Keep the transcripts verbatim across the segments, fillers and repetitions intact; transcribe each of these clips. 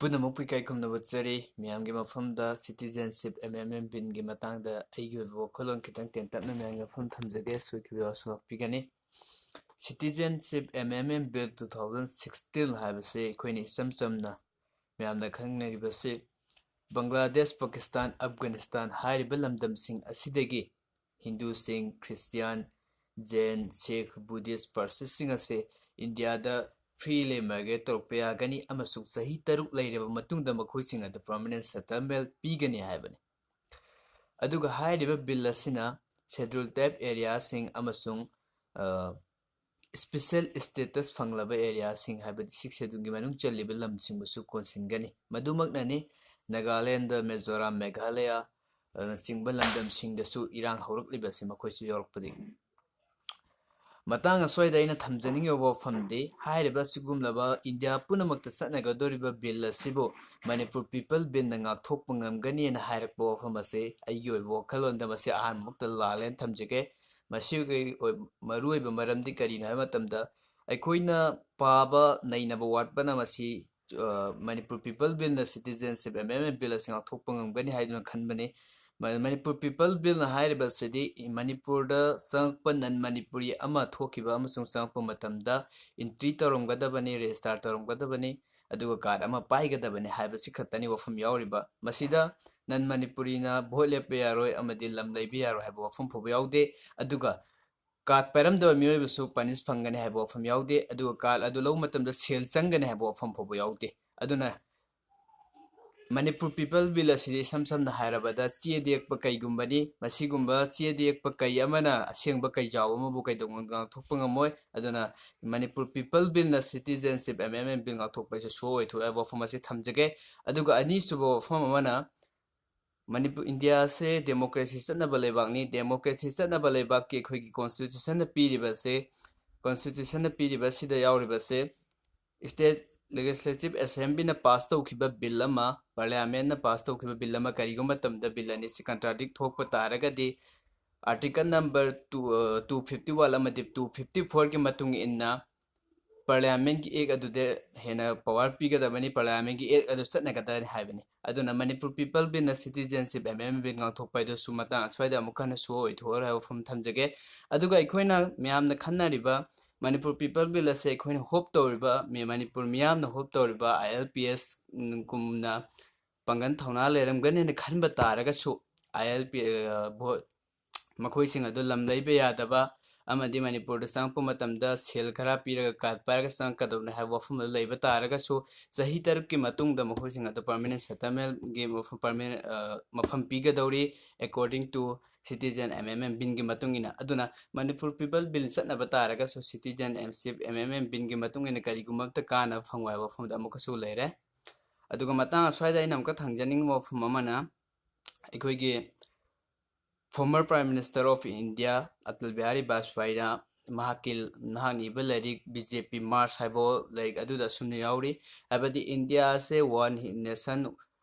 ꯄꯨꯝꯅꯃꯛꯄꯨ ꯏꯀꯥꯏ ꯈꯨꯝꯅꯕ ꯆꯥꯔꯤ꯫ ꯃꯌꯥꯝꯒꯤ ꯃꯐꯝꯗ Citizenship Amendment Billꯒꯤ ꯃꯇꯥꯡꯗ ꯑꯩꯒꯤ ꯑꯣꯏꯕ ꯋꯥꯈꯜꯂꯣꯟ ꯈꯤꯇꯪ ꯇꯦꯟꯇꯛꯅ ꯃꯌꯥꯝꯒꯤ ꯃꯐꯝ ꯊꯝꯖꯒꯦ꯫ ꯁꯣꯏꯈꯤꯕ ꯌꯥꯎꯔꯁꯨ ꯉꯥꯛꯄꯤꯒꯅꯤ꯫ Citizenship Amendment Bill two thousand sixteen ꯍꯥꯏꯕꯁꯤ ꯑꯩꯈꯣꯏꯅ ꯏꯆꯝ ꯆꯝꯅ ꯃꯌꯥꯝꯅ ꯈꯪꯅꯔꯤꯕꯁꯤ ꯕꯪꯒ꯭ꯂꯥꯗꯦꯁ, ꯄꯥꯀꯤꯁꯇꯥꯟ, ꯑꯐꯒꯥꯅꯤꯁꯇꯥꯟ ꯍꯥꯏꯔꯤꯕ ꯂꯝꯗꯝꯁꯤꯡ ꯑꯁꯤꯗꯒꯤ ꯍꯤꯟꯗꯨꯁꯤꯡ, ꯈ꯭ꯔꯤꯁꯇꯤꯌꯥꯟ, ꯖꯦꯟ, ꯁꯤꯈ, ꯕꯨꯙꯤꯁ, ꯄꯥꯔꯁꯤꯁꯤꯡ ꯑꯁꯦ ꯏꯟꯗꯤꯌꯥꯗ free ꯂꯩꯃꯔꯒꯦ ꯇꯧꯔꯛꯄ ꯌꯥꯒꯅꯤ ꯑꯃꯁꯨꯡ ꯆꯍꯤ ꯇꯔꯨꯛ ꯂꯩꯔꯕ ꯃꯇꯨꯡꯗ ꯃꯈꯣꯏꯁꯤꯡ ꯑꯗꯨ permanent settlement ꯄꯤꯒꯅꯤ ꯍꯥꯏꯕꯅꯤ꯫ ꯑꯗꯨꯒ ꯍꯥꯏꯔꯤꯕ ꯕꯤꯜ ꯑꯁꯤꯅ Scheduled Tribe areaꯁꯤꯡ ꯑꯃꯁꯨꯡ, ꯑ, special status ꯐꯪꯂꯕ areaꯁꯤꯡ, ꯍꯥꯏꯕꯗꯤ Sixth Scheduled ꯒꯤ ꯃꯅꯨꯡ ꯆꯜꯂꯤꯕ ꯂꯝꯁꯤꯡꯕꯨꯁꯨ ꯀꯣꯟꯁꯤꯟꯒꯅꯤ꯫ ꯃꯗꯨꯃꯛꯅꯅꯤ ꯅꯥꯒꯥꯂꯦꯟꯗ, ꯃꯤꯖꯣꯔꯥꯝ, ꯃꯦꯘꯥꯂꯌ, ꯑ, ꯅꯆꯤꯡꯕ ꯂꯝꯗꯝꯁꯤꯡꯗꯁꯨ ꯏꯔꯥꯡ ꯍꯧꯔꯛꯂꯤꯕꯁꯤ ꯃꯈꯣꯏꯁꯨ ꯌꯥꯎꯔꯛꯄꯗꯒꯤ꯫ ꯃꯇꯥꯡ ꯑꯁ꯭ꯋꯥꯏꯗ ꯑꯩꯅ ꯊꯝꯖꯅꯤꯡꯉꯤꯕ ꯋꯥꯐꯝꯗꯤ, ꯍꯥꯏꯔꯤꯕ ꯑꯁꯤꯒꯨꯝꯂꯕ ꯏꯟꯗꯤꯌꯥ ꯄꯨꯝꯅꯃꯛꯇ ꯆꯠꯅꯒꯗꯧꯔꯤꯕ ꯕꯤꯜ ꯑꯁꯤꯕꯨ ꯃꯅꯤꯄꯨꯔ People Billꯅ ꯉꯥꯛꯊꯣꯛꯄ ꯉꯝꯒꯅꯤꯅ ꯍꯥꯏꯔꯛꯄ ꯋꯥꯐꯝ ꯑꯁꯤ ꯑꯩꯒꯤ ꯑꯣꯏꯕ ꯋꯥꯈꯜꯂꯣꯟꯗ ꯃꯁꯤ ꯑꯍꯥꯟꯕꯃꯛꯇ ꯂꯥꯜꯂꯦꯅ ꯊꯝꯖꯒꯦ꯫ ꯃꯁꯤꯒꯤ ꯑꯣꯏ-, ꯃꯔꯨꯑꯣꯏꯕ ꯃꯔꯝꯗꯤ ꯀꯔꯤꯅꯣ ꯍꯥꯏꯕ ꯃꯇꯝꯗ, ꯑꯩꯈꯣꯏꯅ ꯄꯥꯕ ꯅꯩꯅꯕ ꯋꯥꯠꯄꯅ ꯃꯁꯤ, ꯑ, Manipur People Billꯅ Citizenship Amendment Bill ꯑꯁꯤ ꯉꯥꯛꯊꯣꯛꯄ ꯉꯝꯒꯅꯤ ꯍꯥꯏꯗꯨꯅ ꯈꯟꯕꯅꯤ꯫ ꯃ-, ꯃꯅꯤꯄꯨꯔ People Billꯅ ꯍꯥꯏꯔꯤꯕꯁꯤꯗꯤ ꯃꯅꯤꯄꯨꯔꯗ ꯆꯪꯉꯛꯄ non Manipuri ꯑꯃ ꯊꯣꯛꯈꯤꯕ ꯑꯃꯁꯨꯡ ꯆꯪꯉꯛꯄ ꯃꯇꯝꯗ entry ꯇꯧꯔꯝꯒꯗꯕꯅꯤ, register ꯇꯧꯔꯝꯒꯗꯕꯅꯤ, ꯑꯗꯨꯒ card ꯑꯃ ꯄꯥꯏꯒꯗꯕꯅꯤ ꯍꯥꯏꯕꯁꯤ ꯈꯛꯇꯅꯤ ꯋꯥꯐꯝ ꯌꯥꯎꯔꯤꯕ꯫ ꯃꯁꯤꯗ non Manipuriꯅ vote ꯂꯦꯞꯄ ꯌꯥꯔꯣꯏ ꯑꯃꯗꯤ ꯂꯝ ꯂꯩꯕ ꯌꯥꯔꯣꯏ ꯍꯥꯏꯕ ꯋꯥꯐꯝ ꯐꯥꯎꯕ ꯌꯥꯎꯗꯦ꯫ ꯑꯗꯨꯒ card ꯄꯥꯏꯔꯝꯗꯕ ꯃꯤꯑꯣꯏꯕꯁꯨ punish ꯐꯪꯒꯅꯤ ꯍꯥꯏꯕ ꯋꯥꯐꯝ ꯌꯥꯎꯗꯦ꯫ ꯑꯗꯨꯒ card ꯑꯗꯨ ꯂꯧꯕ ꯃꯇꯝꯗ ꯁꯦꯜ ꯆꯪꯒꯅꯤ ꯍꯥꯏꯕ ꯋꯥꯐꯝ ꯐꯥꯎꯕ ꯌꯥꯎꯗꯦ꯫ ꯑꯗꯨꯅ ꯃꯅꯤꯄꯨꯔ People Bill ꯑꯁꯤꯗꯤ ꯏꯁꯝ ꯁꯝꯅ ꯍꯥꯏꯔꯕꯗ ꯆꯦ ꯗꯦꯛꯄ ꯀꯩꯒꯨꯝꯕꯅꯤ꯫ ꯃꯁꯤꯒꯨꯝꯕ ꯆꯦ ꯗꯦꯛꯄ ꯀꯩ ꯑꯃꯅ ꯑꯁꯦꯡꯕ ꯀꯩꯖꯥꯎ ꯑꯃꯕꯨ ꯀꯩꯗꯧꯅꯨꯡꯗ ꯉꯥꯛꯊꯣꯛꯄ ꯉꯝꯃꯣꯏ꯫ ꯑꯗꯨꯅ Manipur People Billꯅ Citizenship Amendment Bill ꯉꯥꯛꯊꯣꯛꯄ ꯍꯥꯏꯁꯦ ꯁꯣꯏ ꯑꯣꯏꯊꯣꯛꯑꯦ ꯍꯥꯏꯕ ꯋꯥꯐꯝ ꯑꯁꯤ ꯊꯝꯖꯒꯦ꯫ ꯑꯗꯨꯒ ꯑꯅꯤꯁꯨꯕ ꯋꯥꯐꯝ ꯑꯃꯅ, ꯃꯅꯤꯄꯨꯔ, ꯏꯟꯗꯤꯌꯥꯁꯦ democracy ꯆꯠꯅꯕ ꯂꯩꯕꯥꯛꯅꯤ꯫ Democracy ꯆꯠꯅꯕ ꯂꯩꯕꯥꯛꯀꯤ ꯑꯩꯈꯣꯏꯒꯤ constitutionꯅ ꯄꯤꯔꯤꯕꯁꯦ, constitutionꯅ ꯄꯤꯔꯤꯕꯁꯤꯗ ꯌꯥꯎꯔꯤꯕꯁꯦ, state legislative assemblyꯅ pass ꯇꯧꯈꯤꯕ bill ꯑꯃ, parliamentꯅ pass ꯇꯧꯈꯤꯕ bill ꯑꯃ, ꯀꯔꯤꯒꯨꯝꯕ ꯃꯇꯝꯗ bill ꯑꯅꯤꯁꯤ contradict ꯊꯣꯛꯄ ꯇꯥꯔꯒꯗꯤ, article number two, ꯑ, two fifty one ꯑꯃꯗꯤ two fifty fourꯒꯤ ꯃꯇꯨꯡ ꯏꯟꯅ ꯄꯥꯔꯂꯤꯌꯥꯃꯦꯟꯒꯤ ꯑꯦꯛ ꯑꯗꯨꯗ ꯍꯦꯟꯅ ꯄꯋꯥꯔ ꯄꯤꯒꯗꯕꯅꯤ, ꯄꯥꯔꯂꯤꯌꯥꯃꯦꯟꯒꯤ ꯑꯦꯛ ꯑꯗꯨ ꯆꯠꯅꯒꯗꯕꯅꯤ ꯍꯥꯏꯕꯅꯤ꯫ ꯑꯗꯨꯅ ꯃꯅꯤꯄꯨꯔ ꯄꯤꯄꯜ ꯕꯤꯜꯅ ꯁꯤꯇꯤꯖꯦꯟꯁꯤꯞ ꯑꯦꯃꯦꯟꯃꯦꯟ ꯕꯤꯜ ꯉꯥꯛꯊꯣꯛꯄ ꯍꯥꯏꯗꯨꯁꯨ ꯃꯇꯥꯡ ꯑꯁ꯭ꯋꯥꯏꯗ ꯑꯃꯨꯛ ꯍꯟꯅ ꯁꯣ ꯑꯣꯏꯊꯣꯛꯑꯔꯣꯏ ꯍꯥꯏꯕ ꯋꯥꯐꯝ ꯊꯝꯖꯒꯦ꯫ ꯑꯗꯨꯒ ꯑꯩꯈꯣꯏꯅ ꯃꯌꯥꯝꯅ ꯈꯟꯅꯔꯤꯕ ꯃꯅꯤꯄꯨꯔ ꯄꯤꯄꯜ ꯕꯤꯜ ꯑꯁꯦ ꯑꯩꯈꯣꯏꯅ ꯍꯣꯞ ꯇꯧꯔꯤꯕ, ꯃꯤ-, ꯃꯅꯤꯄꯨꯔ ꯃꯤꯌꯥꯝꯅ ꯍꯣꯞ ꯇꯧꯔꯤꯕ ꯑꯥꯏ ꯑꯦꯜ ꯄꯤ ꯑꯦꯁ ꯒꯨꯝꯅ ꯄꯥꯡꯒꯜ ꯊꯧꯅꯥ ꯂꯩꯔꯝꯒꯅꯤꯅ ꯈꯟꯕ ꯇꯥꯔꯒꯁꯨ, ꯑꯥꯏ ꯑꯦꯜ ꯄꯤ, ꯑ, ꯚꯣ-, ꯃꯈꯣꯏꯁꯤꯡ ꯑꯗꯨ ꯂꯝ ꯂꯩꯕ ꯌꯥꯗꯕ ꯑꯃꯗꯤ ꯃꯅꯤꯄꯨꯔꯗ ꯆꯪꯉꯛꯄ ꯃꯇꯝꯗ ꯁꯦꯜ ꯈꯔ ꯄꯤꯔꯒ ꯀꯥꯔꯠ ꯄꯥꯏꯔꯒ ꯆꯪꯉꯛꯀꯗꯕꯅꯤ ꯍꯥꯏꯕ ꯋꯥꯐꯝ ꯑꯗꯨ ꯂꯩꯕ ꯇꯥꯔꯒꯁꯨ, ꯆꯍꯤ ꯇꯔꯨꯛꯀꯤ ꯃꯇꯨꯡꯗ ꯃꯈꯣꯏꯁꯤꯡ ꯑꯗꯨ ꯄꯔꯃꯤꯅꯦꯟ ꯁꯦꯇꯜꯃꯦꯟꯒꯤ ꯃꯐꯝ, ꯄꯔꯃꯤꯅꯦꯟ, ꯑ, ꯃꯐꯝ ꯄꯤꯒꯗꯧꯔꯤ, according to ꯁꯤꯇꯤꯖꯦꯟ ꯑꯦꯃꯦꯟꯃꯦꯟ ꯕꯤꯜꯒꯤ ꯃꯇꯨꯡ ꯏꯟꯅ꯫ ꯑꯗꯨꯅ ꯃꯅꯤꯄꯨꯔ ꯄꯤꯄꯜ ꯕꯤꯜ ꯆꯠꯅꯕ ꯇꯥꯔꯒꯁꯨ ꯁꯤꯇꯤꯖꯦꯟꯁꯤꯞ ꯑꯦꯃꯦꯟꯃꯦꯟ ꯕꯤꯜꯒꯤ ꯃꯇꯨꯡ ꯏꯟꯅ ꯀꯔꯤꯒꯨꯝꯕ ꯑꯝꯇ ꯀꯥꯟꯅꯕ ꯐꯪꯉꯣꯏ ꯍꯥꯏꯕ ꯋꯥꯐꯝꯗ ꯑꯃꯨꯛꯀꯁꯨ ꯂꯩꯔꯦ꯫ ꯑꯗꯨꯒ ꯃꯇꯥꯡ ꯑꯁ꯭ꯋꯥꯏꯗ ꯑꯩꯅ ꯑꯃꯨꯛꯀ ꯊꯝꯖꯅꯤꯡꯕ ꯋꯥꯐꯝ ꯑꯃꯅ, ꯑꯩꯈꯣꯏꯒꯤ former Prime Minister of India Atal Bihari ꯕꯥꯖꯄꯥꯏꯅ ꯃꯍꯥꯛꯀꯤ, ꯃꯍꯥꯛꯅ ꯏꯕ ꯂꯥꯏꯔꯤꯛ ꯕꯤ ꯖꯦ ꯄꯤ ꯃꯥꯔꯁ ꯍꯥꯏꯕ ꯂꯥꯏꯔꯤꯛ ꯑꯗꯨꯗ ꯑꯁꯨꯝꯅ ꯌꯥꯎꯔꯤ, ꯍꯥꯏꯕꯗꯤ ꯏꯟꯗꯤꯌꯥꯁꯦ one nation,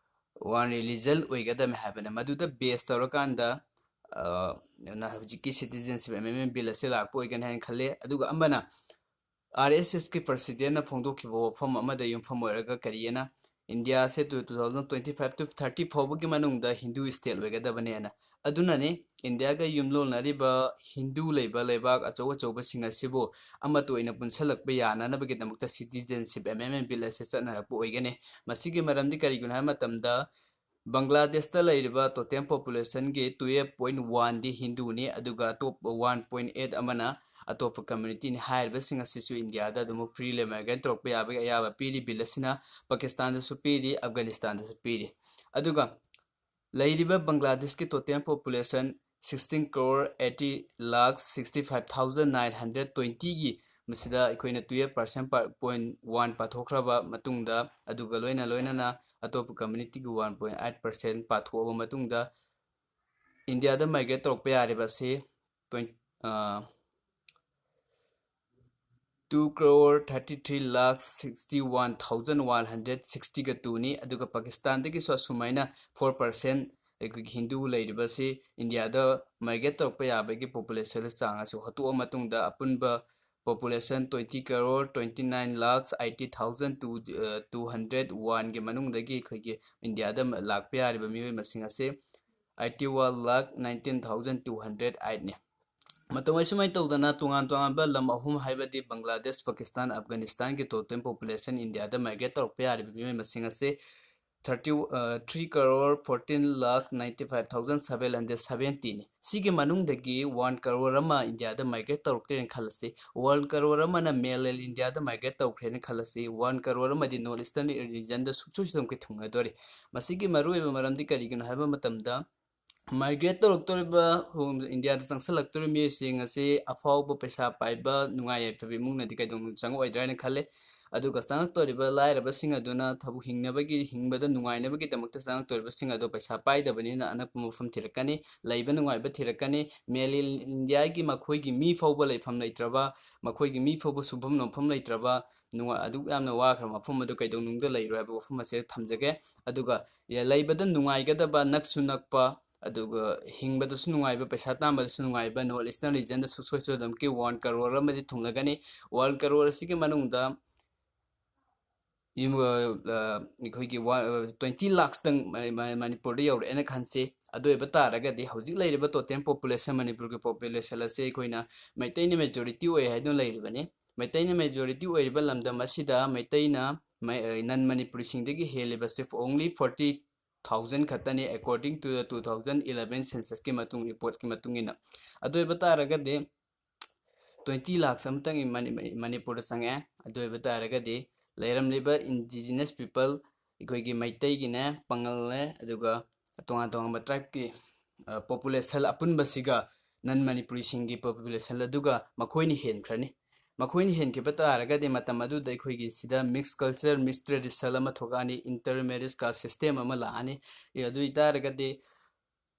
one religion ꯑꯣꯏꯒꯗꯕꯅꯤ ꯍꯥꯏꯕꯅ, ꯃꯗꯨꯗ ꯕꯦꯁ ꯇꯧꯔꯀꯥꯟꯗ, ꯑ, ꯅ ꯍꯧꯖꯤꯛꯀꯤ ꯁꯤꯇꯤꯖꯦꯟꯁꯤꯞ ꯑꯦꯃꯦꯟꯃꯦꯟ ꯕꯤꯜ ꯑꯁꯤ ꯂꯥꯛꯄ ꯑꯣꯏꯒꯅꯤ ꯍꯥꯏꯅ ꯈꯜꯂꯦ꯫ ꯑꯗꯨꯒ ꯑꯃꯅ, ꯑꯥꯔ ꯑꯦꯁ ꯑꯦꯁꯀꯤ ꯄ꯭ꯔꯁꯤꯗꯦꯟꯅ ꯐꯣꯡꯗꯣꯛꯈꯤꯕ ꯋꯥꯐꯝ ꯑꯃꯗ ꯌꯨꯝꯐꯝ ꯑꯣꯏꯔꯒ ꯀꯔꯤ ꯍꯥꯏꯅ, ꯏꯟꯗꯤꯌꯥꯁꯦ two, two thousand twenty five to thirty ꯐꯥꯎꯕꯒꯤ ꯃꯅꯨꯡꯗ ꯍꯤꯟꯗꯨ ꯁ꯭ꯇꯦꯠ ꯑꯣꯏꯒꯗꯕꯅꯦꯅ꯫ ꯑꯗꯨꯅꯅꯤ ꯏꯟꯗꯤꯌꯥꯒ ꯌꯨꯝꯂꯣꯟꯅꯔꯤꯕ ꯍꯤꯟꯗꯨ ꯂꯩꯕ ꯂꯩꯕꯥꯛ ꯑꯆꯧ ꯑꯆꯧꯕꯁꯤꯡ ꯑꯁꯤꯕꯨ ꯑꯃꯠꯇ ꯑꯣꯏꯅ ꯄꯨꯟꯁꯤꯜꯂꯛꯄ ꯌꯥꯅꯅꯕꯒꯤꯗꯃꯛꯇ ꯁꯤꯇꯤꯖꯦꯟꯁꯤꯞ ꯑꯦꯃꯦꯟꯃꯦꯟ ꯕꯤꯜ ꯑꯁꯤ ꯆꯠꯅꯔꯛꯄ ꯑꯣꯏꯒꯅꯤ꯫ ꯃꯁꯤꯒꯤ ꯃꯔꯝꯗꯤ ꯀꯔꯤꯒꯤꯅꯣ ꯍꯥꯏꯕ ꯃꯇꯝꯗ, ꯕꯪꯒ꯭ꯂꯥꯗꯦꯁꯇ ꯂꯩꯔꯤꯕ total populationꯒꯤ twelve point oneꯗꯤ ꯍꯤꯟꯗꯨꯅꯤ, ꯑꯗꯨꯒ ꯑꯇꯣꯞꯄ one point eight ꯑꯃꯅ ꯑꯇꯣꯞꯄ communityꯅꯤ꯫ ꯍꯥꯏꯔꯤꯕꯁꯤꯡ ꯑꯁꯤꯁꯨ ꯏꯟꯗꯤꯌꯥꯗ ꯑꯗꯨꯃꯛ freely migrate ꯇꯧꯔꯛꯄ ꯌꯥꯕꯒꯤ ꯑꯌꯥꯕ ꯄꯤꯔꯤ ꯕꯤꯜ ꯑꯁꯤꯅ꯫ ꯄꯥꯀꯤꯁꯇꯥꯟꯗꯁꯨ ꯄꯤꯔꯤ, ꯑꯐꯒꯥꯅꯤꯁꯇꯥꯟꯗꯁꯨ ꯄꯤꯔꯤ꯫ ꯑꯗꯨꯒ ꯂꯩꯔꯤꯕ ꯕꯪꯒ꯭ꯂꯥꯗꯦꯁꯀꯤ total population sixteen crore eighty lakh sixty five thousand nine hundred twentyꯒꯤ ꯃꯁꯤꯗ ꯑꯩꯈꯣꯏꯅ twelve percent point one ꯄꯥꯊꯣꯛꯈ꯭ꯔꯕ ꯃꯇꯨꯡꯗ, ꯑꯗꯨꯒ ꯂꯣꯏꯅ ꯂꯣꯏꯅꯅ ꯑꯇꯣꯞꯄ communityꯒꯤ one point eight percent ꯄꯥꯊꯣꯛꯑꯕ ꯃꯇꯨꯡꯗ, ꯏꯟꯗꯤꯌꯥꯗ migrate ꯇꯧꯔꯛꯄ ꯌꯥꯔꯤꯕ ꯑꯁꯤ twenty, ꯑ, two crore thirty three lakh sixty one thousand one hundred sixtyꯒ twoꯅꯤ꯫ ꯑꯗꯨꯒ ꯄꯥꯀꯤꯁꯇꯥꯟꯗꯒꯤꯁꯨ ꯑꯁꯨꯃꯥꯏꯅ four percent ꯑꯩꯈꯣꯏꯒꯤ ꯍꯤꯟꯗꯨ ꯂꯩꯔꯤꯕꯁꯤ ꯏꯟꯗꯤꯌꯥꯗ migrate ꯇꯧꯔꯛꯄ ꯌꯥꯕꯒꯤ populationꯒꯤ ꯆꯥꯡ ꯑꯁꯤ ꯍꯣꯠꯇꯣꯛꯑ ꯃꯇꯨꯡꯗ ꯑꯄꯨꯟꯕ Population twenty crore twenty nine lakhs eighty thousand two hundred one ꯒꯤ ꯃꯅꯨꯡꯗꯒꯤ ꯑꯩꯈꯣꯏꯒꯤ ꯏꯟꯗꯤꯌꯥꯗ ꯂꯥꯛꯄ ꯌꯥꯔꯤꯕ ꯃꯤꯑꯣꯏ ꯃꯁꯤꯡ ꯑꯁꯦ eighty one lakh nineteen thousand two hundred eight ꯅꯤ꯫ ꯃꯇꯧ ꯑꯁꯨꯃꯥꯏꯅ ꯇꯧꯗꯅ ꯇꯣꯉꯥꯟ ꯇꯣꯉꯥꯟꯕ ꯂꯝ ꯑꯍꯨꯝ, ꯍꯥꯏꯕꯗꯤ ꯕꯪꯒ꯭ꯂꯥꯗꯦꯁ, ꯄꯥꯀꯤꯁꯇꯥꯟ, ꯑꯐꯒꯥꯅꯤꯁꯇꯥꯟꯒꯤ total population ꯏꯟꯗꯤꯌꯥꯗ migrate ꯇꯧꯔꯛꯄ ꯌꯥꯔꯤꯕ ꯃꯤꯑꯣꯏ ꯃꯁꯤꯡ ꯑꯁꯦ thirty, three crore fourteen lakh ninety five thousand seven hundred seventy ꯅꯤ꯫ ꯁꯤꯒꯤ ꯃꯅꯨꯡꯗꯒꯤ one crore ꯑꯃ ꯏꯟꯗꯤꯌꯥꯗ migrate ꯇꯧꯔꯛꯇ꯭ꯔꯦꯅ ꯈꯜꯂꯁꯤ, one crore ꯑꯃꯅ mainland ꯏꯟꯗꯤꯌꯥꯗ migrate ꯇꯧꯈ꯭ꯔꯦꯅ ꯈꯜꯂꯁꯤ, one crore ꯑꯃꯗꯤ North Eastern regionꯗ ꯁꯨꯡꯁꯣꯏ ꯁꯣꯏꯗꯅꯃꯛꯀꯤ ꯊꯨꯡꯂꯗꯣꯔꯤ꯫ ꯃꯁꯤꯒꯤ ꯃꯔꯨꯑꯣꯏꯕ ꯃꯔꯝꯗꯤ ꯀꯔꯤꯒꯤꯅꯣ ꯍꯥꯏꯕ ꯃꯇꯝꯗ, migrate ꯇꯧꯔꯛꯇꯧꯔꯤꯕ ꯍꯣꯝ-, ꯏꯟꯗꯤꯌꯥꯗ ꯆꯪꯁꯤꯜꯂꯛꯇꯧꯔꯤꯕ ꯃꯤꯑꯣꯏꯁꯤꯡ ꯑꯁꯤ ꯑꯐꯥꯎꯕ, ꯄꯩꯁꯥ ꯄꯥꯏꯕ, ꯅꯨꯡꯉꯥꯏ ꯌꯥꯏꯐꯕ ꯏꯃꯨꯡꯅꯗꯤ ꯀꯩꯗꯧꯅꯨꯡꯗ ꯆꯪꯉꯛꯑꯣꯏꯗ꯭ꯔꯥ ꯍꯥꯏꯅ ꯈꯜꯂꯤ꯫ ꯑꯗꯨꯒ ꯆꯪꯉꯛꯇꯧꯔꯤꯕ ꯂꯥꯏꯔꯕꯁꯤꯡ ꯑꯗꯨꯅ ꯊꯕꯛ ꯍꯤꯡꯅꯕꯒꯤ, ꯍꯤꯡꯕꯗ ꯅꯨꯡꯉꯥꯏꯅꯕꯒꯤꯗꯃꯛꯇ ꯆꯪꯉꯛꯇꯧꯔꯤꯕꯁꯤꯡ ꯑꯗꯣ ꯄꯩꯁꯥ ꯄꯥꯏꯗꯕꯅꯤꯅ ꯑꯅꯛꯄ ꯃꯐꯝ ꯊꯤꯔꯛꯀꯅꯤ, ꯂꯩꯕ ꯅꯨꯡꯉꯥꯏꯕ ꯊꯤꯔꯛꯀꯅꯤ꯫ Mainland ꯏꯟꯗꯤꯌꯥꯒꯤ ꯃꯈꯣꯏꯒꯤ ꯃꯤ ꯐꯥꯎꯕ ꯂꯩꯐꯝ ꯂꯩꯇ꯭ꯔꯕ, ꯃꯈꯣꯏꯒꯤ ꯃꯤ ꯐꯥꯎꯕ ꯁꯨꯐꯝ ꯅꯣꯝꯐꯝ ꯂꯩꯇ꯭ꯔꯕ, ꯅꯨꯡꯉꯥꯏ-, ꯑꯗꯨꯛ ꯌꯥꯝꯅ ꯋꯥꯈ꯭ꯔꯕ ꯃꯐꯝ ꯑꯗꯨ ꯀꯩꯗꯧꯅꯨꯡꯗ ꯂꯩꯔꯣꯏ ꯍꯥꯏꯕ ꯋꯥꯐꯝ ꯑꯁꯦ ꯊꯝꯖꯒꯦ꯫ ꯑꯗꯨꯒ ꯌ-, ꯂꯩꯕꯗ ꯅꯨꯡꯉꯥꯏꯒꯗꯕ, ꯅꯛꯁꯨ ꯅꯛꯄ, ꯑꯗꯨꯒ ꯍꯤꯡꯕꯗꯁꯨ ꯅꯨꯡꯉꯥꯏꯕ, ꯄꯩꯁꯥ ꯇꯥꯟꯕꯗꯁꯨ ꯅꯨꯡꯉꯥꯏꯕ North Eastern regionꯗ ꯁꯨꯡꯁꯣꯏ ꯁꯣꯏꯗꯅꯃꯛꯀꯤ one crore ꯑꯃꯗꯤ ꯊꯨꯡꯂꯒꯅꯤ꯫ One crore ꯑꯁꯤꯒꯤ ꯃꯅꯨꯡꯗ ꯌꯨꯝ-, ꯑ, ꯑꯩꯈꯣꯏꯒꯤ ꯋꯥ-, twenty lakhsꯇꯪ ꯃ-, ꯃ-, ꯃꯅꯤꯄꯨꯔꯗ ꯌꯧꯔꯛꯑꯦꯅ ꯈꯟꯁꯤ꯫ ꯑꯗꯨ ꯑꯣꯏꯕ ꯇꯥꯔꯒꯗꯤ ꯍꯧꯖꯤꯛ ꯂꯩꯔꯤꯕ total population, ꯃꯅꯤꯄꯨꯔꯒꯤ population ꯑꯁꯤ ꯑꯩꯈꯣꯏꯅ ꯃꯩꯇꯩꯅ majority ꯑꯣꯏ ꯍꯥꯏꯗꯨꯅ ꯂꯩꯔꯤꯕꯅꯤ꯫ ꯃꯩꯇꯩꯅ majority ꯑꯣꯏꯔꯤꯕ ꯂꯝꯗꯝ ꯑꯁꯤꯗ ꯃꯩꯇꯩꯅ ꯃꯩ-, ꯑ, non ꯃꯅꯤꯄꯨꯔꯤꯁꯤꯡꯗꯒꯤ ꯍꯦꯜꯂꯤꯕꯁꯤ only forty thousand ꯈꯛꯇꯅꯤ, according to the two thousand eleven censusꯀꯤ ꯃꯇꯨꯡ, reportꯀꯤ ꯃꯇꯨꯡ ꯏꯟꯅ꯫ ꯑꯗꯨ ꯑꯣꯏꯕ ꯇꯥꯔꯒꯗꯤ twenty lakhs ꯑꯃꯇꯪ ꯃꯅꯤ-, ꯃꯅꯤꯄꯨꯔꯗ ꯆꯪꯉꯛꯑꯦ꯫ ꯑꯗꯨ ꯑꯣꯏꯕ ꯇꯥꯔꯒꯗꯤ ꯂꯩꯔꯝꯂꯤꯕ indigenous people, ꯑꯩꯈꯣꯏꯒꯤ ꯃꯩꯇꯩꯒꯤꯅꯦ, ꯄꯥꯉꯜꯅꯦ, ꯑꯗꯨꯒ ꯇꯣꯉꯥꯟ ꯇꯣꯉꯥꯟꯕ tribeꯀꯤ, ꯑ, population ꯑꯄꯨꯟꯕꯁꯤꯒ non ꯃꯅꯤꯄꯨꯔꯤꯁꯤꯡꯒꯤ population ꯑꯗꯨꯒ ꯃꯈꯣꯏꯅ ꯍꯦꯟꯈ꯭ꯔꯅꯤ꯫ ꯃꯈꯣꯏꯅ ꯍꯦꯟꯈꯤꯕ ꯇꯥꯔꯒꯗꯤ ꯃꯇꯝ ꯑꯗꯨꯗ ꯑꯩꯈꯣꯏꯒꯤ ꯁꯤꯗ mixed culture, mixed tradition ꯑꯃ ꯊꯣꯛꯂꯛꯑꯅꯤ, inter marriage caste system ꯑꯃ ꯂꯥꯛꯑꯅꯤ꯫ ꯑꯦ, ꯑꯗꯨ ꯑꯣꯏꯇꯥꯔꯒꯗꯤ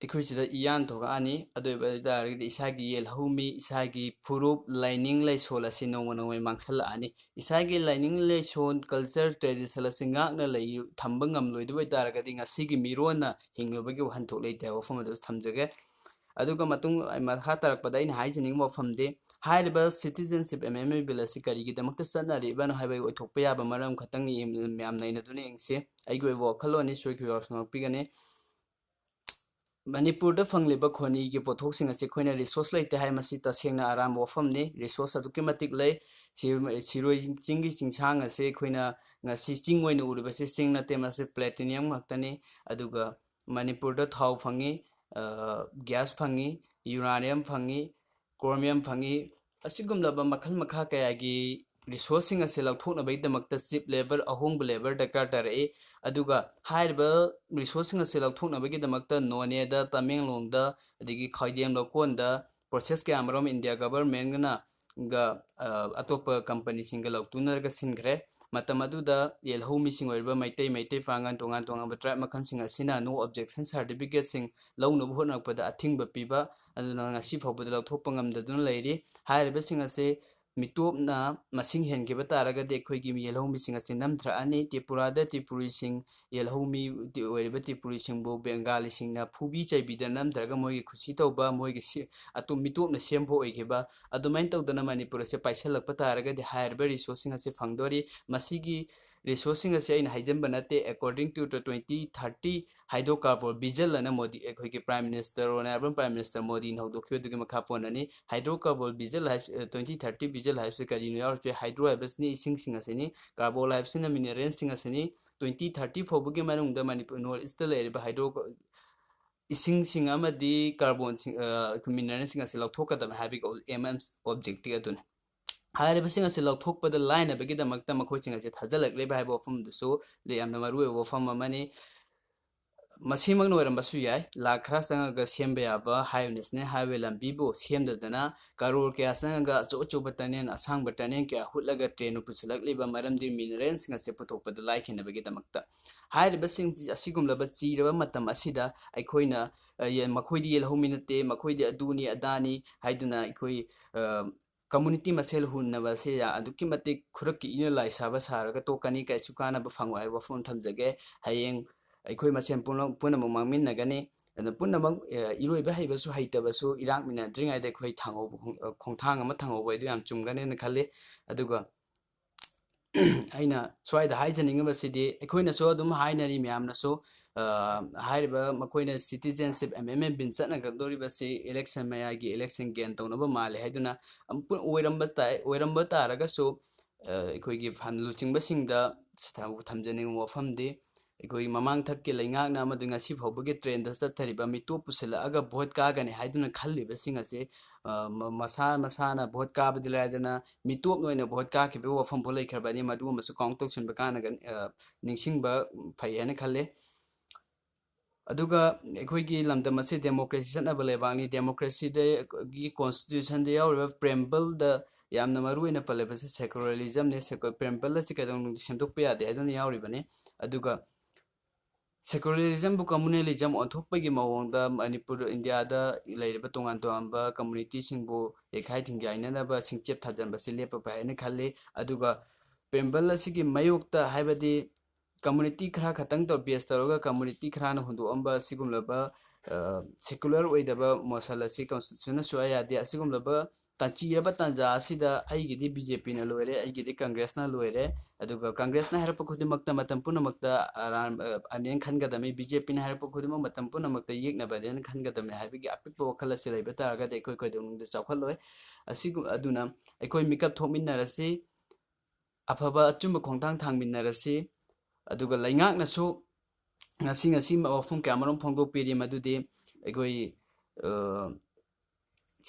ꯑꯩꯈꯣꯏ ꯁꯤꯗ ꯏꯌꯥꯟ ꯊꯣꯛꯂꯛꯑꯅꯤ꯫ ꯑꯗꯨ ꯑꯣꯏꯕ ꯇꯥꯔꯒꯗꯤ ꯏꯁꯥꯒꯤ ꯌꯦꯜꯍꯧꯃꯤ, ꯏꯁꯥꯒꯤ ꯐꯨꯔꯨꯞ, ꯂꯥꯏꯅꯤꯡ ꯂꯥꯏꯁꯣꯜ ꯑꯁꯤ ꯅꯣꯡꯃ ꯅꯣꯡꯃꯒꯤ ꯃꯥꯡꯁꯤꯜꯂꯛꯑꯅꯤ꯫ ꯏꯁꯥꯒꯤ ꯂꯥꯏꯅꯤꯡ ꯂꯥꯏꯁꯣꯜ, culture, tradition ꯑꯁꯤ ꯉꯥꯛꯅ ꯂꯩ-, ꯊꯝꯕ ꯉꯝꯂꯣꯏꯗꯕ ꯑꯣꯏꯇꯥꯔꯒꯗꯤ ꯉꯁꯤꯒꯤ ꯃꯤꯔꯣꯟꯅ ꯍꯤꯡꯅꯕꯒꯤ ꯋꯥꯍꯟꯊꯣꯛ ꯂꯩꯇꯦ ꯍꯥꯏꯕ ꯋꯥꯐꯝ ꯑꯗꯨ ꯊꯝꯖꯒꯦ꯫ ꯑꯗꯨꯒ ꯃꯇꯨꯡ, ꯃꯈꯥ ꯇꯥꯔꯛꯄꯗ ꯑꯩꯅ ꯍꯥꯏꯖꯅꯤꯡꯕ ꯋꯥꯐꯝꯗꯤ, ꯍꯥꯏꯔꯤꯕ citizenship amendment bill ꯑꯁꯤ ꯀꯔꯤꯒꯤꯗꯃꯛꯇ ꯆꯠꯅꯔꯤꯕꯅꯣ ꯍꯥꯏꯕ ꯑꯣꯏꯊꯣꯛꯄ ꯌꯥꯕ ꯃꯔꯝ ꯈꯛꯇꯪꯅꯤ ꯃꯌꯥꯝ ꯅꯩꯅꯗꯨꯅ ꯌꯦꯡꯁꯤ꯫ ꯑꯩꯒꯤ ꯑꯣꯏꯕ ꯋꯥꯈꯜꯂꯣꯟꯅꯤ, ꯁꯣꯏꯈꯤꯕ ꯌꯥꯎꯔꯁꯨ ꯉꯥꯛꯄꯤꯒꯅꯤ꯫ ꯃꯅꯤꯄꯨꯔꯗ ꯐꯪꯂꯤꯕ ꯈꯣꯅꯤꯒꯤ ꯄꯣꯠꯊꯣꯛꯁꯤꯡ ꯑꯁꯤ ꯑꯩꯈꯣꯏꯅ resource ꯂꯩꯇꯦ ꯍꯥꯏ, ꯃꯁꯤ ꯇꯁꯦꯡꯅ ꯑꯔꯥꯟꯕ ꯋꯥꯐꯝꯅꯤ꯫ Resource ꯑꯗꯨꯛꯀꯤ ꯃꯇꯤꯛ ꯂꯩ꯫ ꯁꯤ-, ꯁꯤꯔꯣꯏ ꯆꯤꯡꯒꯤ ꯆꯤꯡꯁꯥꯡ ꯑꯁꯤ ꯑꯩꯈꯣꯏꯅ ꯉꯁꯤ ꯆꯤꯡ ꯑꯣꯏꯅ ꯎꯔꯤꯕꯁꯤ ꯆꯤꯡ ꯅꯠꯇꯦ, ꯃꯁꯤ platinum ꯉꯥꯛꯇꯅꯤ꯫ ꯑꯗꯨꯒ ꯃꯅꯤꯄꯨꯔꯗ ꯊꯥꯎ ꯐꯪꯉꯤ, ꯑ, gas ꯐꯪꯉꯤ, uranium ꯐꯪꯉꯤ, chromium ꯐꯪꯉꯤ꯫ ꯑꯁꯤꯒꯨꯝꯂꯕ ꯃꯈꯜ ꯃꯈꯥ ꯀꯌꯥꯒꯤ resourceꯁꯤꯡ ꯑꯁꯤ ꯂꯧꯊꯣꯛꯅꯕꯒꯤꯗꯃꯛꯇ cheap labour, ꯑꯍꯣꯡꯕ labour ꯗꯔꯀꯥꯔ ꯇꯥꯔꯛꯏ꯫ ꯑꯗꯨꯒ ꯍꯥꯏꯔꯤꯕ resourceꯁꯤꯡ ꯑꯁꯤ ꯂꯧꯊꯣꯛꯅꯕꯒꯤꯗꯃꯛꯇ ꯅꯣꯅꯦꯗ, ꯇꯃꯦꯡꯂꯣꯡꯗ, ꯑꯗꯒꯤ ꯈ꯭ꯋꯥꯏꯗꯦꯝ ꯂꯧꯀꯣꯟꯗ process ꯀꯌꯥ ꯑꯃꯔꯣꯝ ꯏꯟꯗꯤꯌꯥ governmentꯅ ꯒ, ꯑ, ꯑꯇꯣꯞꯄ companyꯁꯤꯡꯒ ꯂꯧꯇꯨꯅꯔꯒ ꯁꯤꯟꯈ꯭ꯔꯦ꯫ ꯃꯇꯝ ꯑꯗꯨꯗ ꯌꯦꯜꯍꯧꯃꯤꯁꯤꯡ ꯑꯣꯏꯔꯤꯕ ꯃꯩꯇꯩ, ꯃꯩꯇꯩ ꯄꯥꯉꯜ, ꯇꯣꯉꯥꯟ ꯇꯣꯉꯥꯟꯕ tribe ꯃꯈꯜꯁꯤꯡ ꯑꯁꯤꯅ no objection certificateꯁꯤꯡ ꯂꯧꯅꯕ ꯍꯣꯠꯅꯔꯛꯄꯗ ꯑꯊꯤꯡꯕ ꯄꯤꯕ, ꯑꯗꯨꯅ ꯉꯁꯤ ꯐꯥꯎꯕꯗ ꯂꯧꯊꯣꯛꯄ ꯉꯝꯗꯗꯨꯅ ꯂꯩꯔꯤ꯫ ꯍꯥꯏꯔꯤꯕꯁꯤꯡ ꯑꯁꯤ ꯃꯤꯇꯣꯞꯅ ꯃꯁꯤꯡ ꯍꯦꯟꯈꯤꯕ ꯇꯥꯔꯒꯗꯤ ꯑꯩꯈꯣꯏꯒꯤ ꯌꯦꯜꯍꯧꯃꯤꯁꯤꯡ ꯑꯁꯤ ꯅꯝꯊꯔꯛꯑꯅꯤ꯫ ꯇ꯭ꯔꯤꯄꯨꯔꯥꯗ ꯇ꯭ꯔꯤꯄꯨꯔꯤꯁꯤꯡ, ꯌꯦꯜꯍꯧꯃꯤ ꯑꯣꯏꯔꯤꯕ ꯇ꯭ꯔꯤꯄꯨꯔꯤꯁꯤꯡꯕꯨ ꯕꯦꯡꯒꯥꯂꯤꯁꯤꯡꯅ ꯐꯨꯕꯤ ꯆꯩꯕꯤꯗꯅ ꯅꯝꯊꯔꯒ ꯃꯣꯏꯒꯤ ꯈꯨꯁꯤ ꯇꯧꯕ, ꯃꯣꯏꯒꯤ ꯁꯤ-, ꯑꯇꯣꯞ ꯃꯤꯇꯣꯞꯅ ꯁꯦꯝꯕ ꯑꯣꯏꯈꯤꯕ, ꯑꯗꯨꯃꯥꯏꯅ ꯇꯧꯗꯅ ꯃꯅꯤꯄꯨꯔ ꯑꯁꯦ ꯄꯥꯏꯁꯜꯂꯛꯄ ꯇꯥꯔꯒꯗꯤ ꯍꯥꯏꯔꯤꯕ resourceꯁꯤꯡ ꯑꯁꯤ ꯐꯪꯗꯣꯔꯤ꯫ ꯃꯁꯤꯒꯤ resourceꯁꯤꯡ ꯑꯁꯤ ꯑꯩꯅ ꯍꯥꯏꯖꯟꯕ ꯅꯠꯇꯦ, according to the twenty thirty hydrocarbon vigil ꯑꯅ ꯃꯣꯗꯤ, ꯑꯩꯈꯣꯏꯒꯤ Prime Minister, Honourable Prime Minister ꯃꯣꯗꯤꯅ ꯍꯧꯗꯣꯛꯈꯤꯕꯗꯨꯒꯤ ꯃꯈꯥ ꯄꯣꯟꯅꯅꯤ꯫ Hydrocarbon vigil ꯍꯥꯏꯕ, twenty thirty vigil ꯍꯥꯏꯕꯁꯤ ꯀꯔꯤꯅꯣ ꯌꯥꯎꯔꯤꯁꯦ? Hydro ꯍꯥꯏꯕꯁꯤꯅ ꯏꯁꯤꯡꯁꯤꯡ ꯑꯁꯤꯅꯤ, carbon ꯍꯥꯏꯕꯁꯤꯅ mineralꯁꯤꯡ ꯑꯁꯤꯅꯤ꯫ Twenty thirty ꯐꯥꯎꯕꯒꯤ ꯃꯅꯨꯡꯗ ꯃꯅꯤꯄꯨꯔ North Eastꯇ ꯂꯩꯔꯤꯕ hydro ꯏꯁꯤꯡꯁꯤꯡ ꯑꯃꯗꯤ carbonꯁꯤꯡ, ꯑ, mineralꯁꯤꯡ ꯑꯁꯤ ꯂꯧꯊꯣꯛꯀꯗꯕꯅꯤ ꯍꯥꯏꯕꯒꯤ aim and objective ꯑꯗꯨꯅꯤ꯫ ꯍꯥꯏꯔꯤꯕꯁꯤꯡ ꯑꯁꯤ ꯂꯧꯊꯣꯛꯄꯗ ꯂꯥꯏꯅꯕꯒꯤꯗꯃꯛꯇ ꯃꯈꯣꯏꯁꯤꯡ ꯑꯁꯤ ꯊꯥꯖꯤꯜꯂꯛꯂꯤꯕ ꯍꯥꯏꯕ ꯋꯥꯐꯝꯗꯨꯁꯨ ꯌꯥꯝꯅ ꯃꯔꯨꯑꯣꯏꯕ ꯋꯥꯐꯝ ꯑꯃꯅꯤ꯫ ꯃꯁꯤꯃꯛꯅ ꯑꯣꯏꯔꯝꯕꯁꯨ ꯌꯥꯏ, ꯂꯥꯛ ꯈꯔ ꯆꯪꯉꯒ ꯁꯦꯝꯕ ꯌꯥꯕ high national highway ꯂꯝꯕꯤꯕꯨ ꯁꯦꯝꯗꯗꯅ, ꯀꯔꯣꯔ ꯀꯌꯥ ꯆꯪꯉꯒ ꯑꯆꯧ ꯑꯆꯧꯕ tunnel, ꯑꯁꯥꯡꯕ tunnel ꯀꯌꯥ ꯍꯨꯠꯂꯒ trainꯕꯨ ꯄꯨꯁꯤꯜꯂꯛꯂꯤꯕ ꯃꯔꯝꯗꯤ mineralꯁꯤꯡ ꯑꯁꯤ ꯄꯨꯊꯣꯛꯄꯗ ꯂꯥꯏꯈꯤꯅꯕꯒꯤꯗꯃꯛꯇ꯫ ꯍꯥꯏꯔꯤꯕꯁꯤꯡ ꯑꯁꯤꯒꯨꯝꯂꯕ ꯆꯤꯔꯕ ꯃꯇꯝ ꯑꯁꯤꯗ ꯑꯩꯈꯣꯏꯅ, ꯑ, ꯌꯦ-, ꯃꯈꯣꯏꯗꯤ ꯌꯦꯜꯍꯧꯃꯤ ꯅꯠꯇꯦ, ꯃꯈꯣꯏꯗꯤ ꯑꯗꯨꯅꯤ ꯑꯗꯥꯅꯤ ꯍꯥꯏꯗꯨꯅ ꯑꯩꯈꯣꯏ, ꯑ, community ꯃꯁꯦꯜ ꯍꯨꯟꯅꯕ ꯑꯁꯤ ꯌꯥ-, ꯑꯗꯨꯛꯀꯤ ꯃꯇꯤꯛ ꯈꯨꯔꯛꯀꯤ ꯏꯅ ꯂꯥꯏ ꯁꯥꯕ ꯁꯥꯔꯒ ꯇꯣꯛꯀꯅꯤ, ꯀꯩꯁꯨ ꯀꯥꯟꯅꯕ ꯐꯪꯉꯣꯏ ꯍꯥꯏꯕ ꯋꯥꯐꯝ ꯊꯝꯖꯒꯦ꯫ ꯍꯌꯦꯡ ꯑꯩꯈꯣꯏ ꯃꯁꯦꯟ ꯄꯨꯝꯅ-, ꯄꯨꯝꯅꯃꯛ ꯃꯥꯡꯃꯤꯟꯅꯒꯅꯤ꯫ ꯑꯗꯨꯅ ꯄꯨꯝꯅꯃꯛ, ꯑ, ꯏꯔꯣꯏꯕ ꯍꯩꯕꯁꯨ ꯍꯩꯇꯕꯁꯨ ꯏꯔꯥꯛꯃꯤꯟꯅꯗ꯭ꯔꯤꯉꯩꯗ ꯑꯩꯈꯣꯏ ꯊꯥꯡꯍꯧꯕ ꯈꯣꯡ-, ꯑ, ꯈꯣꯡꯊꯥꯡ ꯑꯃ ꯊꯥꯡꯍꯧꯕ ꯍꯥꯏꯗꯨ ꯌꯥꯝ ꯆꯨꯝꯒꯅꯦꯅ ꯈꯜꯂꯤ꯫ ꯑꯗꯨꯒ ꯑꯩꯅ ꯁ꯭ꯋꯥꯏꯗ ꯍꯥꯏꯖꯅꯤꯡꯉꯤꯕꯁꯤꯗꯤ, ꯑꯩꯈꯣꯏꯅꯁꯨ ꯑꯗꯨꯝ ꯍꯥꯏꯅꯔꯤ ꯃꯌꯥꯝꯅꯁꯨ, ꯑ, ꯍꯥꯏꯔꯤꯕ ꯃꯈꯣꯏꯅ citizenship amendment bill ꯆꯠꯅꯒꯗꯧꯔꯤꯕꯁꯤ election ꯃꯌꯥꯒꯤ election gain ꯇꯧꯅꯕ ꯃꯥꯜꯂꯦ ꯍꯥꯏꯗꯨꯅ, ꯑꯃꯨꯛ ꯑꯣꯏꯔꯝꯕ ꯇꯥꯏ-, ꯑꯣꯏꯔꯝꯕ ꯇꯥꯔꯒꯁꯨ, ꯑ, ꯑꯩꯈꯣꯏꯒꯤ ꯐꯝ-, ꯂꯨꯆꯤꯡꯕꯁꯤꯡꯗ ꯊꯝ-, ꯊꯝꯖꯅꯤꯡꯕ ꯋꯥꯐꯝꯗꯤ, ꯑꯩꯈꯣꯏ ꯃꯃꯥꯡꯊꯛꯀꯤ ꯂꯩꯉꯥꯛꯅ ꯑꯃꯗꯤ ꯉꯁꯤ ꯐꯥꯎꯕꯒꯤ trend ꯆꯠꯊꯔꯤꯕ ꯃꯤꯇꯣꯞ ꯄꯨꯁꯤꯜꯂꯛꯑꯒ vote ꯀꯥꯒꯅꯤ ꯍꯥꯏꯗꯨꯅ ꯈꯜꯂꯤꯕꯁꯤꯡ ꯑꯁꯤ, ꯑ, ꯃ-, ꯃꯁꯥ ꯃꯁꯥꯅ vote ꯀꯥꯕꯗꯤ ꯂꯥꯏꯗꯅ ꯃꯤꯇꯣꯞꯅ ꯑꯣꯏꯅ vote ꯀꯥꯈꯤꯕꯒꯤ ꯋꯥꯐꯝ ꯐꯥꯎ ꯂꯩꯈ꯭ꯔꯕꯅꯤ꯫ ꯃꯗꯨ ꯑꯃꯁꯨ count ꯇꯧꯁꯤꯟꯕ ꯀꯥꯟꯅꯒꯅꯤ, ꯑ, ꯅꯤꯡꯁꯤꯡꯕ ꯐꯩ ꯍꯥꯏꯅ ꯈꯜꯂꯤ꯫ ꯑꯗꯨꯒ ꯑꯩꯈꯣꯏꯒꯤ ꯂꯝꯗꯝ ꯑꯁꯤ democracy ꯆꯠꯅꯕ ꯂꯩꯕꯥꯛꯅꯤ꯫ Democracyꯗꯒꯤ constitutionꯗ ꯌꯥꯎꯔꯤꯕ preambleꯗ ꯌꯥꯝꯅ ꯃꯔꯨ ꯑꯣꯏꯅ ꯄꯜꯂꯤꯕꯁꯤ secularismꯅꯤ꯫ Secu-, preamble ꯑꯁꯤ ꯀꯩꯗꯧꯅꯨꯡꯗ ꯁꯦꯝꯗꯣꯛꯄ ꯌꯥꯗꯦ ꯍꯥꯏꯗꯨꯅ ꯌꯥꯎꯔꯤꯕꯅꯤ꯫ ꯑꯗꯨꯒ secularismꯕꯨ communalism ꯑꯣꯟꯊꯣꯛꯄꯒꯤ ꯃꯑꯣꯡꯗ ꯃꯅꯤꯄꯨꯔ, ꯏꯟꯗꯤꯌꯥꯗ ꯂꯩꯔꯤꯕ ꯇꯣꯉꯥꯟ ꯇꯣꯉꯥꯟꯕ communityꯁꯤꯡꯕꯨ ꯌꯩꯈꯥꯏ ꯊꯤꯡꯒꯥꯏꯅꯅꯕ ꯁꯤꯡꯆꯦꯞ ꯊꯥꯖꯟꯕꯁꯤ ꯂꯦꯞꯄ ꯐꯩ ꯍꯥꯏꯅ ꯈꯜꯂꯤ꯫ ꯑꯗꯨꯒ preamble ꯑꯁꯤꯒꯤ ꯃꯥꯌꯣꯛꯇ, ꯍꯥꯏꯕꯗꯤ community ꯈꯔ ꯈꯛꯇꯪ ꯇꯧ-, base ꯇꯧꯔꯒ community ꯈꯔꯅ ꯍꯨꯟꯗꯣꯛꯑꯝꯕ ꯑꯁꯤꯒꯨꯝꯂꯕ, ꯑ, secular ꯑꯣꯏꯗꯕ ꯃꯣꯁꯟ ꯑꯁꯤ constitutionꯅ ꯁꯨꯛꯌꯥ ꯌꯥꯗꯦ꯫ ꯑꯁꯤꯒꯨꯝꯂꯕ ꯇꯥꯟ-, ꯆꯤꯔꯕ ꯇꯥꯟꯖꯥ ꯑꯁꯤꯗ ꯑꯩꯒꯤꯗꯤ BJPꯅ ꯂꯣꯏꯔꯦ, ꯑꯩꯒꯤꯗꯤ Congressꯅ ꯂꯣꯏꯔꯦ꯫ ꯑꯗꯨꯒ Congressꯅ ꯍꯥꯏꯔꯛꯄ ꯈꯨꯗꯤꯡꯃꯛꯇ ꯃꯇꯝ ꯄꯨꯝꯅꯃꯛꯇ ꯑꯔꯥꯟ-, ꯑ, ꯑꯅꯦꯝ ꯈꯟꯒꯗꯕꯅꯤ꯫ BJPꯅ ꯍꯥꯏꯔꯛꯄ ꯈꯨꯗꯤꯡꯃꯛ ꯃꯇꯝ ꯄꯨꯝꯅꯃꯛꯇ ꯌꯦꯛꯅꯕꯅꯦꯅ ꯈꯟꯒꯗꯕꯅꯤ ꯍꯥꯏꯕꯒꯤ ꯑꯄꯤꯛꯄ ꯋꯥꯈꯜ ꯑꯁꯤ ꯂꯩꯕ ꯇꯥꯔꯒꯗꯤ ꯑꯩꯈꯣꯏ ꯀꯩꯗꯧꯅꯨꯡꯗ ꯆꯥꯎꯈꯠꯂꯣꯏ꯫ ꯑꯁꯤꯒꯨꯝ-, ꯑꯗꯨꯅ ꯑꯩꯈꯣꯏ ꯃꯤꯀꯞ ꯊꯣꯛꯃꯤꯟꯅꯔꯁꯤ, ꯑꯐꯕ ꯑꯆꯨꯝꯕ ꯈꯣꯡꯊꯥꯡ ꯊꯥꯡꯃꯤꯟꯅꯔꯁꯤ꯫ ꯑꯗꯨꯒ ꯂꯩꯉꯥꯛꯅꯁꯨ ꯉꯁꯤ, ꯉꯁꯤ ꯋꯥꯐꯝ ꯀꯌꯥꯃꯔꯨꯝ ꯐꯣꯡꯗꯣꯛꯄꯤꯔꯤ, ꯃꯗꯨꯗꯤ ꯑꯩꯈꯣꯏ, ꯑ,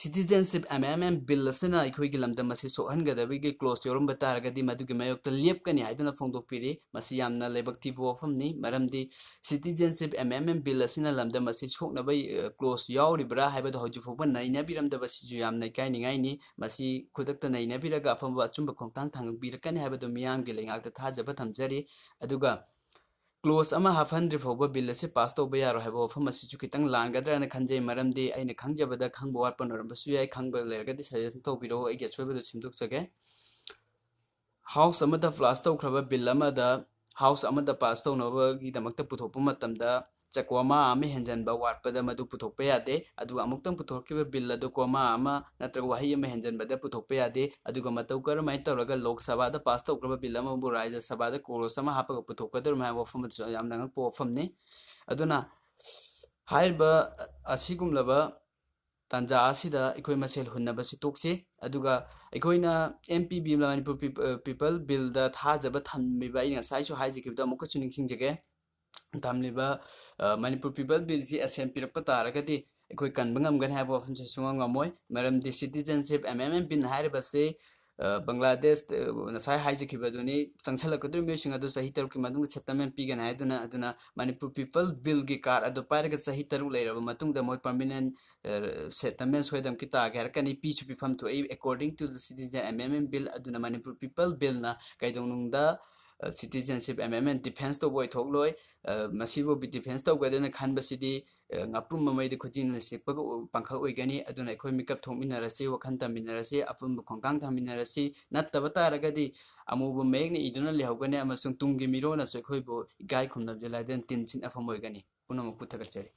citizenship amendment bill ꯑꯁꯤꯅ ꯑꯩꯈꯣꯏꯒꯤ ꯂꯝꯗꯝ ꯑꯁꯤ ꯁꯣꯛꯍꯟꯒꯗꯕꯒꯤ clause ꯌꯥꯎꯔꯝꯕ ꯇꯥꯔꯒꯗꯤ ꯃꯗꯨꯒꯤ ꯃꯥꯌꯣꯛꯇ ꯂꯦꯞꯀꯅꯤ ꯍꯥꯏꯗꯨꯅ ꯐꯣꯡꯗꯣꯛꯄꯤꯔꯤ꯫ ꯃꯁꯤ ꯌꯥꯝꯅ ꯂꯥꯏꯕꯛ ꯊꯤꯕ ꯋꯥꯐꯝꯅꯤ, ꯃꯔꯝꯗꯤ citizenship amendment bill ꯑꯁꯤꯅ ꯂꯝꯗꯝ ꯑꯁꯤ ꯁꯣꯛꯅꯕ, ꯑ, clause ꯌꯥꯎꯔꯤꯕ꯭ꯔꯥ ꯍꯥꯏꯕꯗꯨ ꯍꯧꯖꯤꯛ ꯐꯥꯎꯕ ꯅꯩꯅꯕꯤꯔꯝꯗꯕꯁꯤꯁꯨ ꯌꯥꯝꯅ ꯏꯀꯥꯏꯅꯤꯡꯉꯥꯏꯅꯤ꯫ ꯃꯁꯤ ꯈꯨꯗꯛꯇ ꯅꯩꯅꯕꯤꯔꯒ ꯑꯐꯕ ꯑꯆꯨꯝꯕ ꯈꯣꯡꯊꯥꯡ ꯊꯥꯡꯕꯤꯔꯛꯀꯅꯤ ꯍꯥꯏꯕꯗꯨ ꯃꯤꯌꯥꯝꯒꯤ ꯂꯩꯉꯥꯛꯇ ꯊꯥꯖꯕ ꯊꯝꯖꯔꯤ꯫ ꯑꯗꯨꯒ clause ꯑꯃ ꯍꯥꯞꯍꯟꯗ꯭ꯔꯤ ꯐꯥꯎꯕ bill ꯑꯁꯤ pass ꯇꯧꯕ ꯌꯥꯔꯣꯏ ꯍꯥꯏꯕ ꯋꯥꯐꯝ ꯑꯁꯤꯁꯨ ꯈꯤꯇꯪ ꯂꯥꯟꯒꯗ꯭ꯔꯥꯅ ꯈꯟꯖꯩ, ꯃꯔꯝꯗꯤ ꯑꯩꯅ ꯈꯪꯖꯕꯗ ꯈꯪꯕ ꯋꯥꯠꯄ ꯑꯣꯏꯔꯝꯕꯁꯨ ꯌꯥꯏ, ꯈꯪꯕ ꯂꯩꯔꯒꯗꯤ suggestion ꯇꯧꯕꯤꯔꯛꯑꯣ, ꯑꯩꯒꯤ ꯑꯁꯣꯏꯕꯗꯨ ꯁꯦꯝꯗꯣꯛꯆꯒꯦ꯫ House ꯑꯃꯗ pass ꯇꯧꯈ꯭ꯔꯕ bill ꯑꯃꯗ House ꯑꯃꯗ pass ꯇꯧꯅꯕꯒꯤꯗꯃꯛꯇ ꯄꯨꯊꯣꯛꯄ ꯃꯇꯝꯗ ꯆ-, comma ꯑꯃ ꯍꯦꯟꯖꯟꯕ ꯋꯥꯠꯄꯗ ꯃꯗꯨ ꯄꯨꯊꯣꯛꯄ ꯌꯥꯗꯦ꯫ ꯑꯗꯨꯒ ꯑꯃꯨꯛꯇꯪ ꯄꯨꯊꯣꯛꯈꯤꯕ ꯕꯤꯜ ꯑꯗꯨ comma ꯑꯃ ꯅꯠꯇ꯭ꯔꯒ ꯋꯥꯍꯩ ꯑꯃ ꯍꯦꯟꯖꯟꯕꯗ ꯄꯨꯊꯣꯛꯄ ꯌꯥꯗꯦ꯫ ꯑꯗꯨꯒ ꯃꯇꯧ ꯀꯔꯝꯍꯥꯏꯅ ꯇꯧꯔꯒ ꯂꯣꯛ ꯁꯚꯥꯗ ꯄꯥꯁ ꯇꯧꯈ꯭ꯔꯕ ꯕꯤꯜ ꯑꯃꯕꯨ ꯔꯥꯖ꯭ꯌ ꯁꯚꯥꯗ ꯀ꯭ꯂꯣꯖ ꯑꯃ ꯍꯥꯞꯄꯒ ꯄꯨꯊꯣꯛꯀꯗꯧꯔꯤꯕ ꯍꯥꯏꯕ ꯋꯥꯐꯝ ꯑꯗꯨꯁꯨ ꯌꯥꯝꯅ ꯑꯉꯛꯄ ꯋꯥꯐꯝꯅꯤ꯫ ꯑꯗꯨꯅ ꯍꯥꯏꯔꯤꯕ ꯑꯁꯤꯒꯨꯝꯂꯕ ꯇꯥꯟꯖꯥ ꯑꯁꯤꯗ ꯑꯩꯈꯣꯏ ꯃꯁꯦꯜ ꯍꯨꯟꯅꯕꯁꯤ ꯇꯣꯛꯁꯤ꯫ ꯑꯗꯨꯒ ꯑꯩꯈꯣꯏꯅ M P Bill, ꯃꯅꯤꯄꯨꯔ ꯄꯤꯞ-, ꯑ, People Billꯗ ꯊꯥꯖꯕ ꯊꯝꯃꯤꯕ, ꯑꯩꯅ ꯉꯁꯥꯏꯁꯨ ꯍꯥꯏꯖꯈꯤꯕꯗ ꯑꯃꯨꯛꯀꯁꯨ ꯅꯤꯡꯁꯤꯡꯖꯒꯦ, ꯊꯝꯂꯤꯕ, ꯑ, ꯃꯅꯤꯄꯨꯔ People Billꯁꯤ assent ꯄꯤꯔꯛꯄ ꯇꯥꯔꯒꯗꯤ ꯑꯩꯈꯣꯏ ꯀꯟꯕ ꯉꯝꯒꯅꯤ ꯍꯥꯏꯕ ꯋꯥꯐꯝꯁꯤ ꯁꯨꯡꯉꯝ ꯉꯝꯃꯣꯏ꯫ ꯃꯔꯝꯗꯤ Citizenship Amendment Bill ꯍꯥꯏꯔꯤꯕꯁꯤ, ꯑ, ꯕꯪꯒ꯭ꯂꯥꯗꯦꯁ, ꯑ, ꯉꯁꯥꯏ ꯍꯥꯏꯖꯈꯤꯕꯗꯨꯅꯤ, ꯆꯪꯁꯤꯜꯂꯛꯀꯗꯧꯔꯤꯕ ꯃꯤꯑꯣꯏꯁꯤꯡ ꯑꯗꯨ ꯆꯍꯤ ꯇꯔꯨꯛꯀꯤ ꯃꯅꯨꯡꯗ settlement ꯄꯤꯒꯅꯤ ꯍꯥꯏꯗꯨꯅ꯫ ꯑꯗꯨꯅ ꯃꯅꯤꯄꯨꯔ People Billꯒꯤ card ꯑꯗꯨ ꯄꯥꯏꯔꯒ ꯆꯍꯤ ꯇꯔꯨꯛ ꯂꯩꯔꯕ ꯃꯇꯨꯡꯗ ꯃꯣꯏ permanent, ꯑ, settlement ꯁꯣꯏꯗꯅꯃꯛꯀꯤ ꯇꯥꯒꯦ ꯍꯥꯏꯔꯛꯀꯅꯤ꯫ ꯄꯤꯁꯨ ꯄꯤꯐꯝ ꯊꯣꯛꯏ, according to the Citizen Amendment Bill꯫ ꯑꯗꯨꯅ ꯃꯅꯤꯄꯨꯔ People Billꯅ ꯀꯩꯗꯧꯅꯨꯡꯗ, ꯑ, Citizenship Amendment defence ꯇꯧꯕ ꯑꯣꯏꯊꯣꯛꯂꯣꯏ꯫ ꯑ, ꯃꯁꯤꯕꯨ defence ꯇꯧꯒꯗꯣꯏꯅ ꯈꯟꯕꯁꯤꯗꯤ, ꯑ, ꯉꯥꯄ꯭ꯔꯨꯝ ꯃꯃꯩꯗ ꯈꯨꯖꯤꯟꯅ ꯁꯤꯛꯄꯒ ꯎ-, ꯄꯥꯡꯈꯛ ꯑꯣꯏꯒꯅꯤ꯫ ꯑꯗꯨꯅ ꯑꯩꯈꯣꯏ ꯃꯤꯀꯞ ꯊꯣꯛꯃꯤꯟꯅꯔꯁꯤ, ꯋꯥꯈꯜ ꯇꯝꯃꯤꯟꯅꯔꯁꯤ, ꯑꯄꯨꯟꯕ ꯈꯣꯡꯊꯥꯡ ꯊꯝꯃꯤꯟꯅꯔꯁꯤ꯫ ꯅꯠꯇꯕ ꯇꯥꯔꯒꯗꯤ ꯑꯃꯨꯕ ꯃꯌꯦꯛꯅ ꯏꯗꯨꯅ ꯂꯩꯍꯧꯒꯅꯤ ꯑꯃꯁꯨꯡ ꯇꯨꯡꯒꯤ ꯃꯤꯔꯣꯜꯅꯁꯨ ꯑꯩꯈꯣꯏꯕꯨ ꯏꯀꯥꯏ ꯈꯨꯝꯅꯕꯗꯤ ꯂꯥꯏꯗꯅ ꯇꯤꯟ ꯁꯤꯠꯅꯐꯝ ꯑꯣꯏꯒꯅꯤ꯫ ꯄꯨꯝꯅꯃꯛꯄꯨ ꯊꯥꯒꯠꯆꯔꯤ꯫